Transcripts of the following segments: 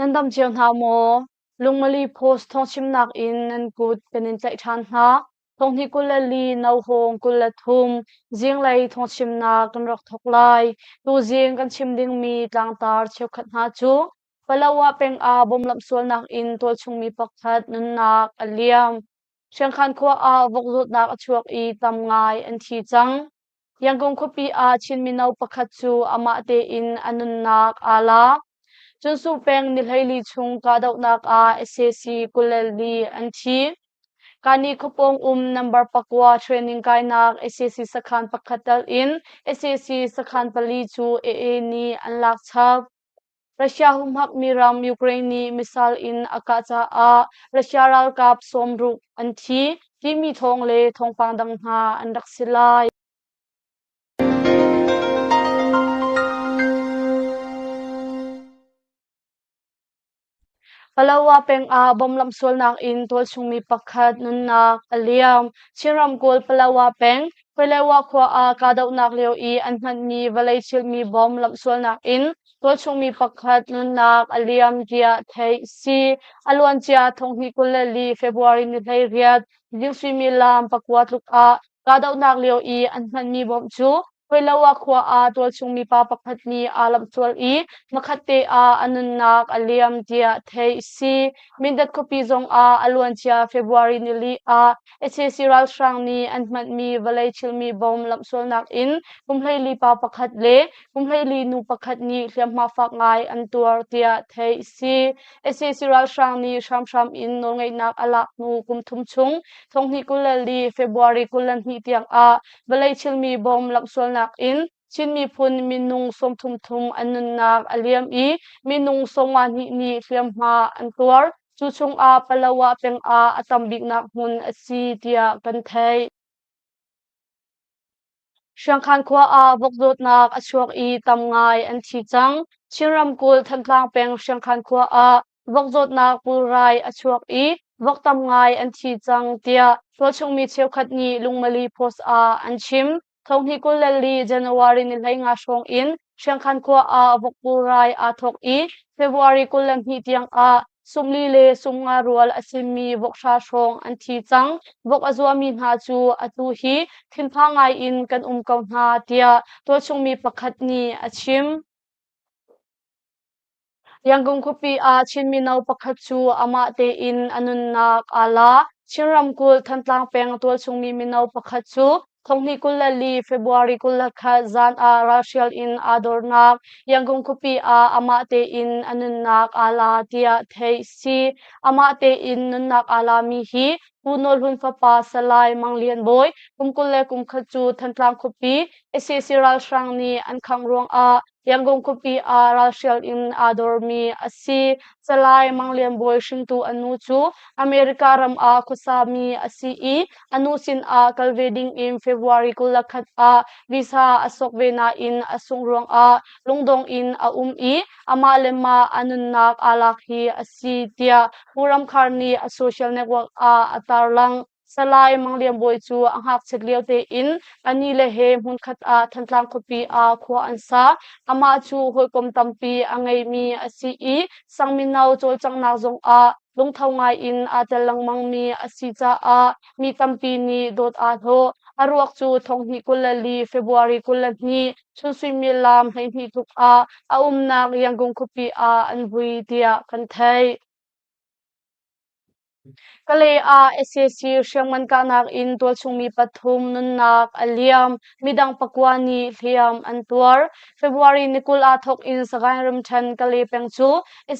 Nan dam cio hna maw? Lungmali Post thawngchimnak in nan kut kan in tlaih ṭhan hna. Thonghnih 24 Nauhawng 23 zinglei thawngchimnak kan rak thawk lai. Tuzing kan chim dingmi tlangtar cheukhat hna cu Palawa peng ah bomlamh sualnak in tualchungmi pakhat nunnak a liam. Hriangkhan khua ah vok zawtnak a chuak i tam ngai an thi cang. Yangon khuapi ah Chin mino pakhat cu amah tein a nunnak aa la. Cunsu peng ni 14 chung kahdohnak ah sac 24 an thi. Kani khuapawng um number 9 training kainak sac sakhan pakhat tel in sac sakhan pali cu AA nih an lak chap. Russia humhakmi ram Ukraine nih missile in a kah caah Russia ralkap 60 an thi timi thawng le thawngpang dang hna an rak si lai. Palawa peng ah bomb lamhsualnak in tualchungmi pakhat nunnak a liam. Chin ramkulh Palawa peng, Palawa khua ah kahdohnak lio i an hmanhmi vawlei chilhmi bomb lamhsualnak in tualchungmi pakhat nunnak a liam tiah theih a si. A luancia thonghnih 24 February ni 18 zing suimilam 9 tluk ah kahdohnak lio i an hmanhmi bomb cu Huiloa khua ah tualchung mipa pakhat nih aa lamhsual i hmakhatte ah a nunnak a liam tiah theih a si. Mindat khuapi zong ah a luancia February nili ah sac ralhrang nih an hmanhmi vawlei chilmi bom lamhsualnak in kum 14 pa pakhat le kum 14 nu pakhat nih hliamhma fak ngai an tuar tiah theih a si. Sac ralhrang nih hramhram in nawlngeihnak a lak hnu kum thum chung thonghnih 24 February 22 tiang ah Vawlei thilmi bawm lamhsualnak in Chin miphun minung 33 thum an nunnak a liam i minung 52 nih hliamhma an tuar. Cu chungah Palawa peng ah a tam biknak hmun a si tiah kan theih. Hriangkhan khua ah vok zawtnak a chuak i tam ngai an thi cang. Chin ramkulh Thantlang peng Hriangkhan khua ah vok zawtnak pulrai a chuak i vok tam ngai an thi cang tiah tualchungmi cheukhat nih Lungmali Post ah an chim. Thonghnih 24 January ni 15 hrawng in Hriangkhan khua ah vok pulrai aa thawk i February 22 tiang ah sumli le sumnga rual a simi vok hra hrawng an thi cang. Vok a zuami hna cu atu hi thinphang ngai in kan um ko hna tiah tualchungmi pakhat nih a chim. Yangon khuapi ah Chin mino pakhat cu amah tein a nunnak aa la. Chin ramkulh Thantlang peng tualchungmi mino pakhat cu thonghnih 24 February 21 zan ah ralhrial in aa dornak Yangon khuapi ah amah tein a nunnak aa la tiah theih a si. Amah tein nunnak aa lami hi Pu Nawl Hlun fapa Salai Mang Lian Bawi kum 21 cu Thantlang khuapi sac ralhrang nih an khangh ruangah Yangon khuapi ah ralhrial in aa dormi a si. Salai Mang Lian Bawi hringtu a nu cu America ram ah khuasami a si i a nu sinah kal ve dingin February 21 ah visa a sok ve nain a sungh ruangah lungdong in a um i amah le mah a nunnak aa lak hi a si tiah Pu Ram Khar nih a social network ah a tarlang. Salai Mang Lian Bawi cu a ngakchiat lio tein a ni le he hmunkhat ah Thantlang khuapi ah khua an sa. Amah cu hawikom tampi a ngeimi a si i sang mino cawlcanghnak zongah lungtho ngai in aa tel lengmangmi a si caah mi tampi nih dawt aa hlawh. A ruak cu thonghnih 24 February 22 chun suimilam 12 tluk ah a umnak Yangon khuapi ah an vui tiah kan theih. Kalay ah sac hriamngan kahnak in tualchungmi pathum nunnak a liam, midang pakua nih hliam an tuar. February ni 20 ah thawk in Sagaing ramṭhen Kalay peng cu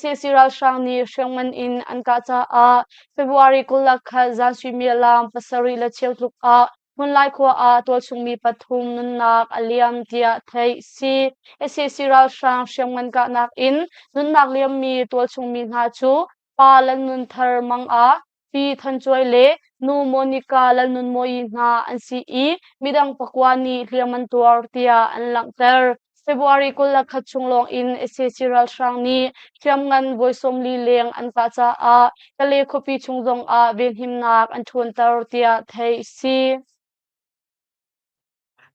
sac ralhrang nih hriamngan in an kah caah February 21 zan suimilam 7:15 tluk ah Hmunlai khua ah tualchungmi pathum nunnak a liam tiah theih a si. Sac ralhrang hriamngan kahnak in nunnak liammi tualchungmi hna cu Pa Lalnunthar Mang Ah, Pi Than Cuai le Nu Monica Lalnunmawii hna an si i midang pakua nih hliam an tuar tiah an langhter. February 21 chung lawng in sac ralhrang nih hriamngan voi 40 leng an kah caah Kalay khuapi chung zong ah venhimnak an ṭhawnter tiah theih a si.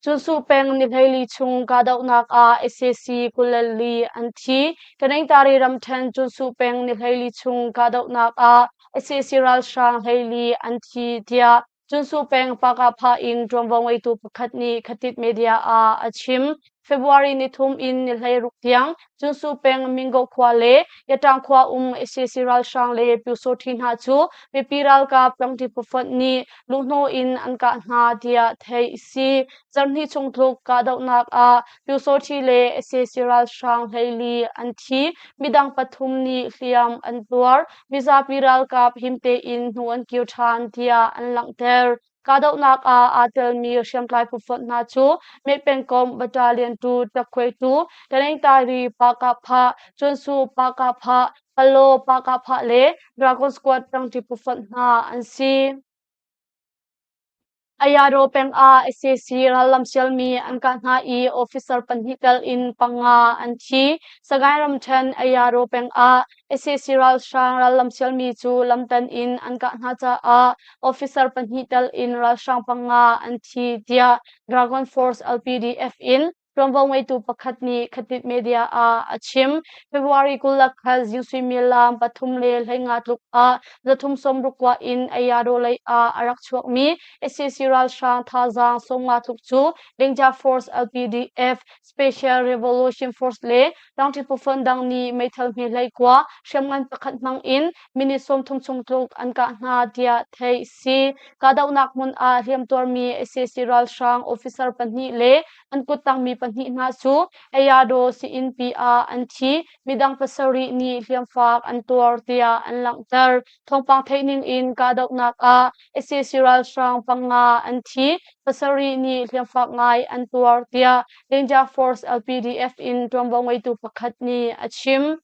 Cunsuh peng ni 14 chung kahdohnak ah sac 24 an thi. Taningtari ramṭhen Cunsuh peng ni 14 chung kahdohnak ah sac ralhrang 14 an thi tiah Cunsuh peng Pakahphah in ṭuanvo ngeitu pakhat nih Khatit Media ah a chim. February nithum in ni 16 tiang Cunsuh peng Mingo khua le Yatang khua um sac ralhrang le Pyusawṭhi hna cu mipi ralkap ṭangṭi phufonh nih luhhnawh in an kah hna tiah theih a si. Zarhhnih chung tluk kahdohnak ah Pyusawṭhi le sac ralhrang 14 an thi, midang pathum nih hliam an tuar. Mizapi ralkap him tein hnu an kir ṭhan tiah an langhter. Kahdohnak ah aa telmi hriamtlai phufonh hna cu Meh pengkomh Battalion 2 Takkhuai 2, Tanengtari Pakahphah, Cunsu Pakahphah, Palaw Pakahphah le Dragon Squad ṭangṭi phufonh hna an si. Ayaro peng ah sac rallam sialmi an kah hna i officer pahnih tel in panga an thi. Sagaing ramṭhen Ayaro peng ah sac ralhrang rallam sialmi cu lamtan in an kah hna caah officer pahnih tel in ralhrang panga an thi tiah Dragon Force LPDF in ṭuanvo ngeitu pakhat nih Khatit Media ah a chim. February 21 zing suimilam 3:15 tluk ah 360 in Ayado lei ah a rak chuakmi sac ralhrang thazaang 50 tluk cu Danger Force LPDF, Special Revolution Force le Tlangṭi phufonh dang nih meithal hme 19 hriamngan pakhat hmang in minute 30 chung tluk an kah hna tiah theih a si. Kahdohnak hmun ah hliamtuarmi sac ralhrang officer pahnih le an kuttangmi pahnih hna cu Ayadaw sii-innpi ah an thi. Midang pasarih nih hliamfak an tuar tiah an langhter. Thawngpang theih ning in kahdohnak ah sac ralhrang panga an thi, pasarih nih hliamfak ngai an tuar tiah Danger Force LPDF in ṭuanvo ngeitu pakhat nih a chim.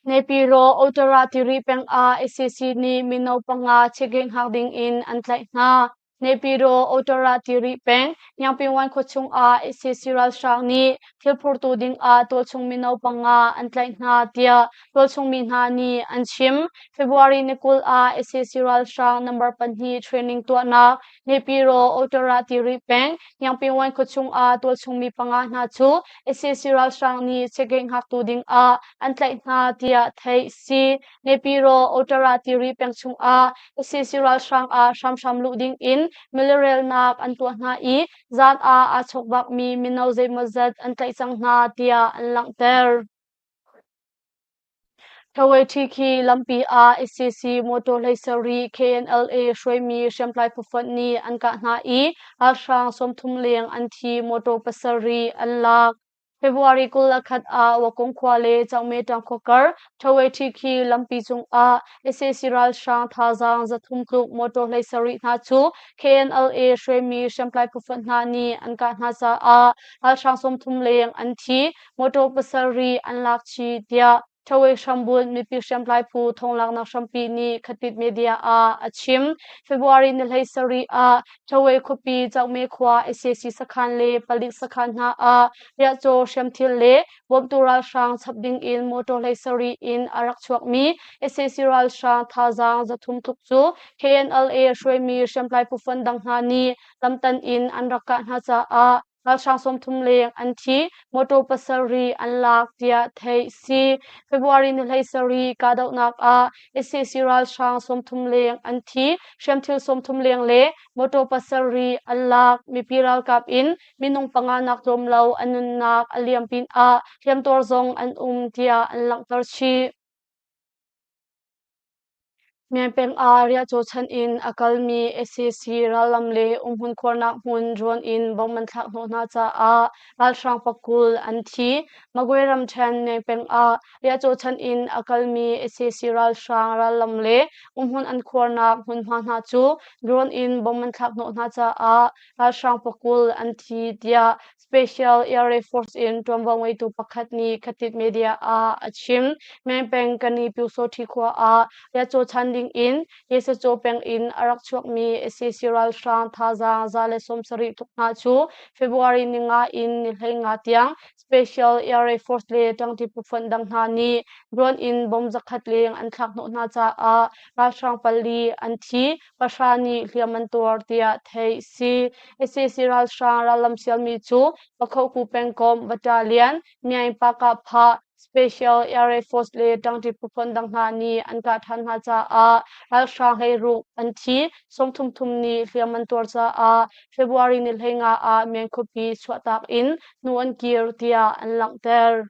Naypyidaw Ottara tiri peng ah sac nih mino panga chekgeng hngak ding in an tlaih hna. Naypyidaw Ottara tiri peng Nyangpingwan khuachung ah sac ralhrang nih thilphurtu ding ah tualchung mino panga an tlaih hna tiah tualchung mi hna nih an chim. February ni 20 ah sac ralhrang number pahnih training tuahnak Naypyidaw Ottara tiri peng Nyangpingwan khuachung ah tualchung mi panga hna cu sac ralhrang nih chekgeng hngaktu ding ah an tlaih hna tiah theih a si. Naypyidaw Ottara tiri peng chung ah sac ralhrang ah hramhram luh ding in milirelnak an tuah hna i zan ah aa chawkvakmi mino zeimawzat an tlaih cang hna tiah an langhter. Ṭhawei lampi ah sac motor 17 KNLA hruaimi hriamtlai phufonh nih an kah hna i ralhrang 30 leng an thi motor pasarih an lak. February 21 ah Wakung khua le Changme ṭangkhua kar Ṭhawei lampi cungah sac ralhrang thazaang 300 tluk motor 17 hna cu KNLA hruaimi hriamtlai phufonh hna nih an kah hna caah ralhrang 30 leng an thi. Motor pasarih an lak chih tiah Ṭhawei hrambunh mipi hriamtlai phu thonglaknak hrampi nih Khatit Media ah a chim. February ni 17 ah Ṭhawei khuapi Chokme khua sac sakhan le palik sakhan hna ah riahcaw hriamthil le bawmtu ralhrang chap ding in motor 17 in a rak chuakmi sac ralhrang thazaang 300 tluk cu KNLA hruaimi hriamtlai phu dang hna nih lamtan in an rak kah hna caah ralhrang 30 leng an thi, motor pasarih an lak tiah theih si. February ni 17 kahdohnak ah sac ralhrang 30 leng an thi, hriamthil 30 leng le motor pasarih an lak. Mipi ralkap in minung panga nak tlawm lo an nunnak a liam pinah hliamtuar zong an um tiah an langhter chih. Myanpeng ah riahcaw chan in a kalmi sac rallam le umhmun khuarnak hmun drone in bomb an thlak hnawh hna caah ralhrang pakul an thi. Magwe ramṭhen Myanpeng ah riahcaw chan in a kalmi sac ralhrang rallam le umhmun an khuarnak hmunhma hna cu drone in bomb an thlak hnawh hna caah ralhrang pakul an thi tiah Special Area Force in ṭuanvo ngeitu pakhat nih Khatit Media ah a chim. Mengpeng Kani Pyusawṭhi khua ah riahcaw chan ding. dingin Yesacaw peng in a rak chuakmi sac ralhrang thazaang 170 tluk hna cu February ninga in ni 15 tiang Special Air Force le ṭangṭi phufonh dang hna nih drone in bomb zakhat leng an thlak hnawh hna caah ralhrang pali an thi, pahra nih hliam an tuar tiah theih si. Sac ralhrang rallam sialmi cu Pakhoku pengkomh Battalion Myaing Pakah Special Air Force le ṭangṭi phufonh dang hna nih an kah ṭhan hna caah ralhrang 16 an thi, 33 thum nih hliam an tuar caah February ni 15 ah Myaing khuapi chuahtak in hnu an kir tiah an langhter.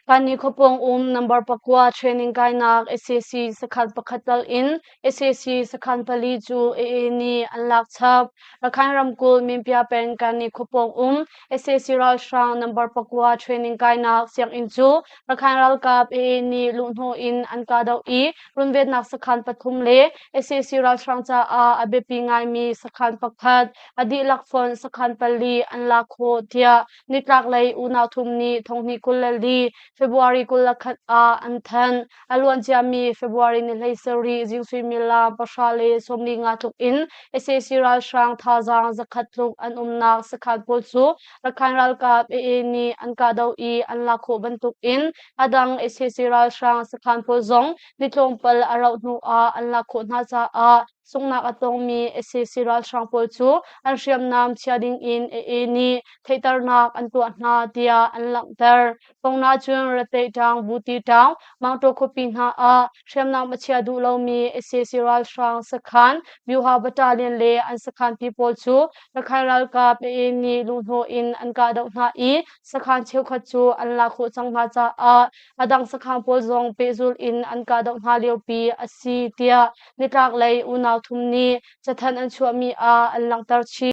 Kannih khuapawng um number pakua training kainak sac sakhan pakhat tal in sac sakhan pali cu AA nih an lak chap. Rakhine ramkulh Minpia peng Kannih khuapawng um sac ralhrang number pakua training kainak sianginn cu Rakhine ralkap AA nih luhhnawh in an kahdoh i runvennak sakhan pathum le sac ralhrang caah a biapi ngaimi sakhan pakhat a dihlak fonh sakhan pali an lak khawh tiah Nitlaklei unau thum nih thonghnih 24 February 21 ah an thanh. A luanciami February ni 17 zing suimilam 10:45 tluk in sac ralhrang thazaang zakhat tluk an umnak sakhan pawl cu Rakhine ralkap AA nih an kahdoh i an lak khawh bantuk in a dang sac ralhrang sakhan pawl zong ni tlawmpal a rauh hnu ah an lak khawh hna caah sunghnak a tongmi sac ralhrang pawl cu an hriamnam chia ding in AA nih theihternak an tuah hna tiah an langhter. Pongna cun Rateih ṭang, Buti ṭang, Mangtaw khuapi hna ah hriamnam a chia duh lomi sac ralhrang sakhan Byuha Battalion le an sakhanpi pawl cu Rakhine ralkap AA nih luhhnawh in an kahdoh hna i sakhan cheukhat cu an lak khawh cang hna caah a dang sakhan pawl zong pehzulh in an kahdoh hna liopi a si tiah nitlaklei unau thum nih cathanh an chuahmi ah an langhter chih.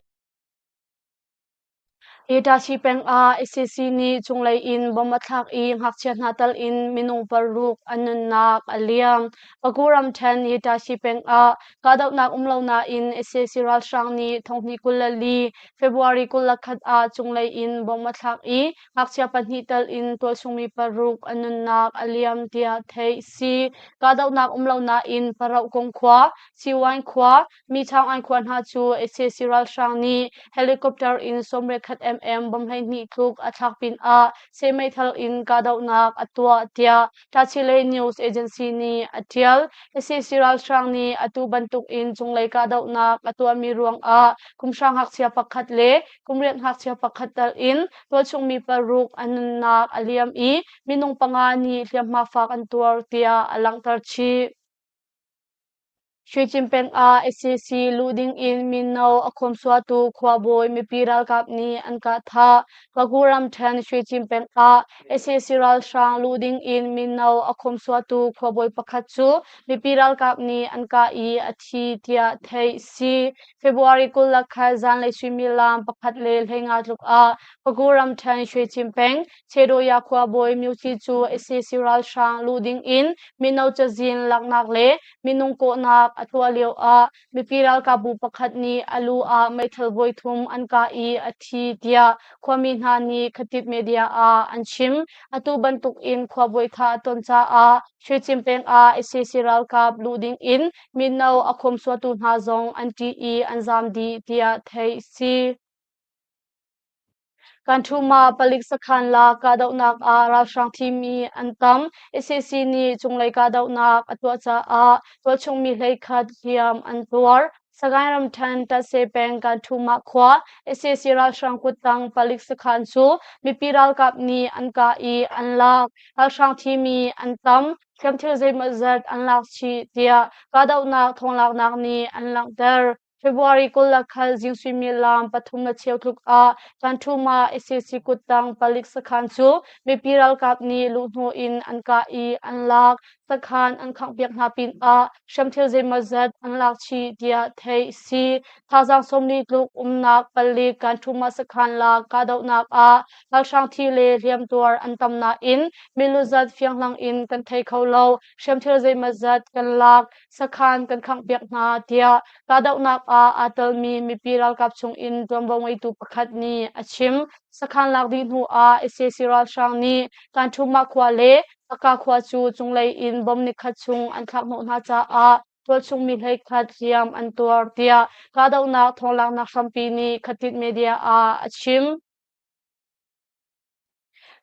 Itachi peng ah sac nih cunglei in bomb a thlak i ngakchia hna tal in minung paruk an nunnak a liam. Paku ramṭhen Itachi peng ah kahdohnak um lo nain sac ralhrang nih thonghnih 24 February 21 ah cunglei in bomb a thlak i ngakchia pahnih tal in tualchungmi paruk an nunnak a liam tiah theih si. Kahdohnak um lo nain Paroh khua, Siwain khua, Michaung khua hna cu sac ralhrang nih helicopter in 91 mm bomb 12 tluk a thlak pinah seh meithal in kahdohnak a tuah tiah Tachileik News Agency nih a ṭial. Sac ralhrang nih atu bantuk in cunglei kahdohnak a tuahmi ruangah kumhra ngakchia pakhat le kumriat ngakchia pakhat tal in tualchungmi paruk an nunnak a liam i minung panga nih hliamhma fak an tuar tiah a langhter chih. Shwecin peng ah sac luh ding in mino a khawmsuatu khuabawi mipi ralkap nih an kah thah. Pagu ramṭhen Shwecin peng ah sac ralhrang luh ding in mino a khawmsuatu khuabawi pakhat cu mipi ralkap nih an kah i a thi tiah theih si. February 21 zanlei suimilam 1:15 tluk ah Pagu ramṭhen Shwecin peng Chedoya khuabawi Myuci cu sac ralhrang luh ding in mino cazin laknak le minung kawhnak a tuah lioah mipi ralkapbu pakhat nih a lu ah meithal voithum an kah i a thi tiah khuami hna nih Khatib media ah an chim. Atu bantuk in khuabawi thah a ton caah Shwecin peng ah sac ralkap luh ding in mino a khawmsuatu hna zong an ṭih i an zaam dih tiah theih a si. Kan ṭhuma palik sakhan la kahdohnak ah ralhrang thimi an tam. Sac nih cunglei kahdohnak a tuah caah tualchungmi 11 hliam an tuar. Sagaing ramṭhen Tatse peng kan ṭhuma khua sac ralhrang kuttang palik sakhan cu mipi ralkap nih an kah i an lak. Ralhrang thimi an tam. Hriamthil zeimawzat an lak chih tiah kahdohnak thawnglaknak nih an langhter. February 21 zing suimilam pathum le cheu tluk ah Kanṭhuma sac kuttang palik sakhan cu mipi ralkap nih luhhnawh in an kah i an lak. Sakhan an khanghpiak hna pinah hriamthil zeimawzat an lak chih tiah theih a si. Thazaang 40 tluk umnak palik Kanṭhuma sakhan lak kahdohnak ah ralhrang thi le hliamtuar an tam nain milu zat fianghlang in kan thei kho lo. Hriamthil zeimawzat kan lak. Sakhan kan khanghpiak hna tiah kahdohnak ah aa telmi mipi ralkap chungin ṭuanvo ngeitu pakhat nih a chim. Sakhan lak dih hnu ah sac ralhrang nih Kanṭhumah khua le Haka khua cu cunglei in bom nikhat chung an thlak hnawh hna caah tualchung mi 11 hliam an tuar tiah kahdohnak thawnglaknak hrampi nih Khatit Media ah a chim.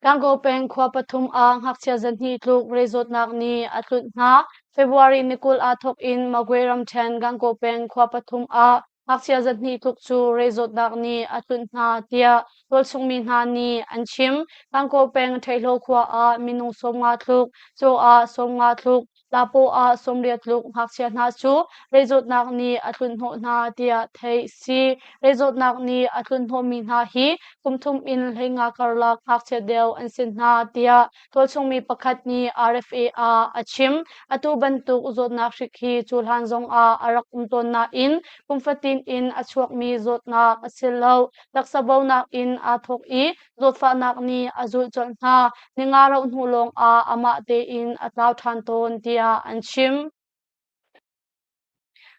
Gangaw peng khua pathum ah ngakchia 200 tluk rezawtnak nih a tlunh hna. February ni 20 aa thawk in Magwe ramṭhen Gangaw peng khua pathum ah ngakchia 200 tluk cu rezawtnak nih a tlunh hna tiah tualchungmi hna nih an chim. Gangaw peng Ṭheihlo khua ah minung 50 tluk, Caw ah 50 tluk, Lapaw ah 80 tluk ngakchia hna cu reizawtnak nih a tlunhnawh hna tiah theih si. Reizawtnak nih a tlunhnawhmi hna hi kum thum in 15 karlak ngakchia deuh an si hna tiah tualchungmi pakhat nih RFA ah a chim. Atu bantuk zawtnak hrik hi cuhlan zongah a rak um tawn nain kum fatin in a chuakmi zawtnak a si lo. Taksa bonak in aa thawk i zawtfahnak nih a zulh colh hna. Ninga rauh hnu lawng ah amah tein a tlau ṭhan tawn tiah an chim.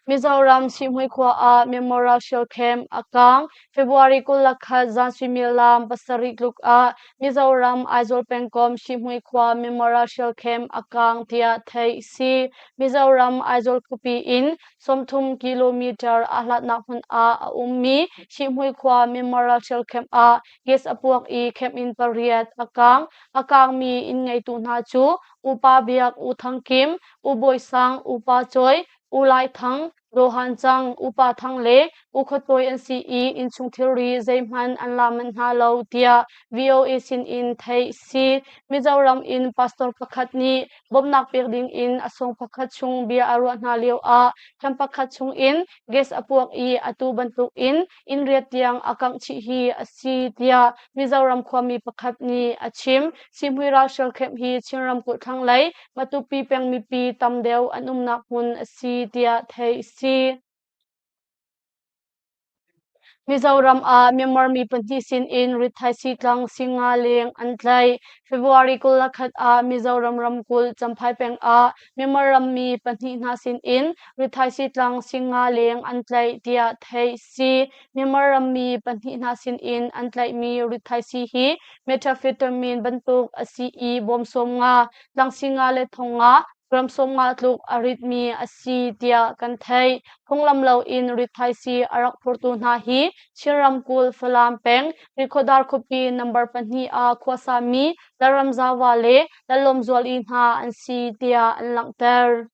Mizoram Sihhmui khua ah Memorial Shield Camp a kang. February 21 zan suimilam 7 tluk ah Mizoram Aizawl pengkomh Sihhmui khua Memorial Shield Camp a kang tiah theih si. Mizoram Aizawl khuapi in 30 kilometer a hlatnak hmun ah a ummi Sihhmui khua Memorial Shield Camp ah gas a puak i camp inn pariat a kang. A kangmi inn ngeitu hna cu Upa Biak, U Thang Kim, U Bawi Sang, Upa Cawi, U Lai Thang, Rohan Cang, Upa Thang le U Khaw Tawi an si i innchung thilri zeihmanh an la manh hna lo tiah VOA sinin theih si. Mizoram in pastor pakhat nih bawmhnak pek ding in a sawng pakhat chung bia a ruah hna lioah camp pakhat chung in gas a puak i atu bantuk in inn riat tiang a kangh chih hi a si tiah Mizoram khuami pakhat nih a chim. Sihmui ralhrial camp hi Chin ramkulh thlanglei Matupi peng mipi tam deuh an umnak hmun a si tiah theih a si. Mizoram ah Myanmar mi pahnih sinin rithaisii tlang singa leng an tlaih. February 21 ah Mizoram ramkulh Champhai peng ah Myanmar rammi pahnih hna sinin rithaisii tlang singa leng an tlaih tiah theih si. Myanmar rammi pahnih hna sinin an tlaihmi rithaisii hi methamphetamine bantuk a si i bawm 50, tlang singa le thong nga, gram 50 tluk a ritmi a si tiah kan theih. Phunglam loin rithaisii a rak phurtu hna hi Chin ramkulh Falam peng Rikhodar khuapi number 2 ah khuasami Lalramzawa le Lalawmzuali hna an si tiah an langhter.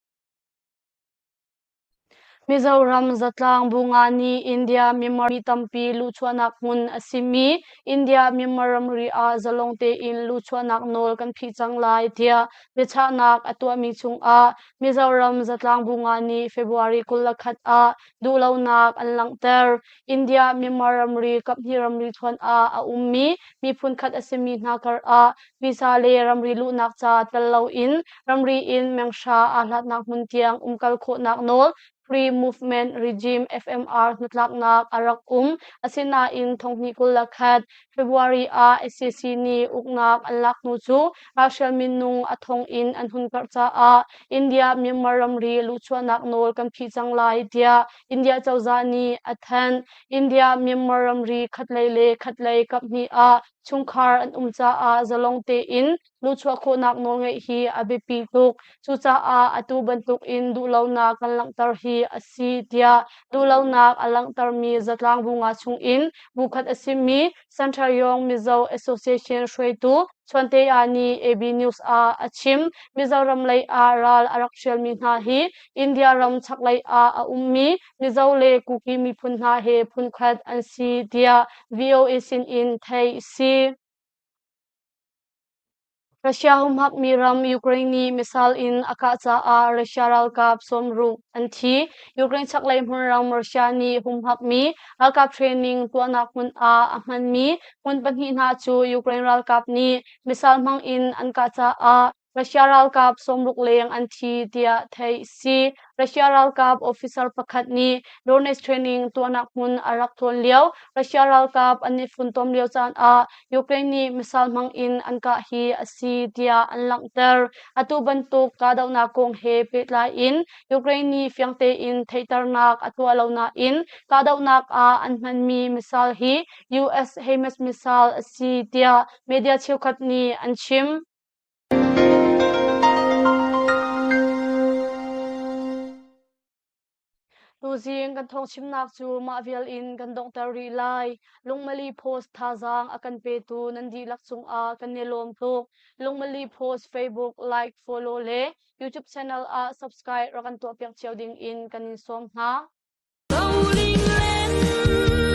Mizoram zatlang bu nga nih India Myanmar mi tampi luhchuahnak hmun a simi India Myanmar ramri ah zalong tein luhchuahnak nawl kan phih cang lai tiah biachahnak a tuahmi chungah Mizoram zatlang bu nga nih February 21 ah duhlonak an langhter. India Myanmar ramri kaphnih ramri thuan ah a ummi miphun khat a simi hna kar ah visa le ramri luhnak ca tel loin ramri in menghra aa hlatnak hmun tiang umkal khawhnak nawl Free Movement Regime FMR hnatlaknak a rak um. Asinain 2021 February ah SEC nih uknak an lak hnu cu ralhrial minung a thong in an hun karh caah India Myanmar ramri luhchuahnak nawl kan phih cang lai tiah India cozah nih a thanh. India Myanmar ramri khatlei le khatlei kaphnih ah chungkhar an um caah zalong tein luhchuah khawhnak nawlngeih hi a biapi tuk. Cucaah atu bantuk in duhlonak kan langhter hi a si tiah duhlonak a langhtermi zatlang bu nga chung in bu khat a simi Central Yong Mizo Association hruaitu Chuantea nih AB News ah a chim. Mizoram lei ah ral a rak hrialmi hna hi India ram chaklei ah a ummi Mizo le Kuki miphun hna he phunkhat an si tiah VOA sinin theih a si. Russia humhakmi ram Ukraine nih missile in a kah caah Russia ralkap 60 an thi. Ukraine chaklei hmunram Russia nih humhakmi ralkap training tuahnak hmun ah a hmanmi hmun pahnih hna cu Ukraine ralkap nih missile hmang in an kah caah. Russia ralkap 60 leng an thi tiah theih si. Russia ralkap officer pakhat nih Donetsk training tuahnak hmun a rak tlawn lio Russia ralkap an i funtom lio caan ah Ukraine nih missile hmang in an kah hi a si tiah an langhter. Atu bantuk kahdohnak kong he pehtlai in Ukraine nih fiang tein theihternak a tuah lo nain kahdohnak ah an hmanmi missile hi US HIMARS missile a si tiah media cheukhat nih an chim. Tuzing kan thawngchimnak cu mah vial in kan donghter rih lai. Lungmali Post thazaang a kan petu nan dihlak cungah kan i lawm tuk. Lungmali Post Facebook like, follow le YouTube channel ah subscribe rak kan tuahpiak cio ding in kan in sawm hna. Rolling land.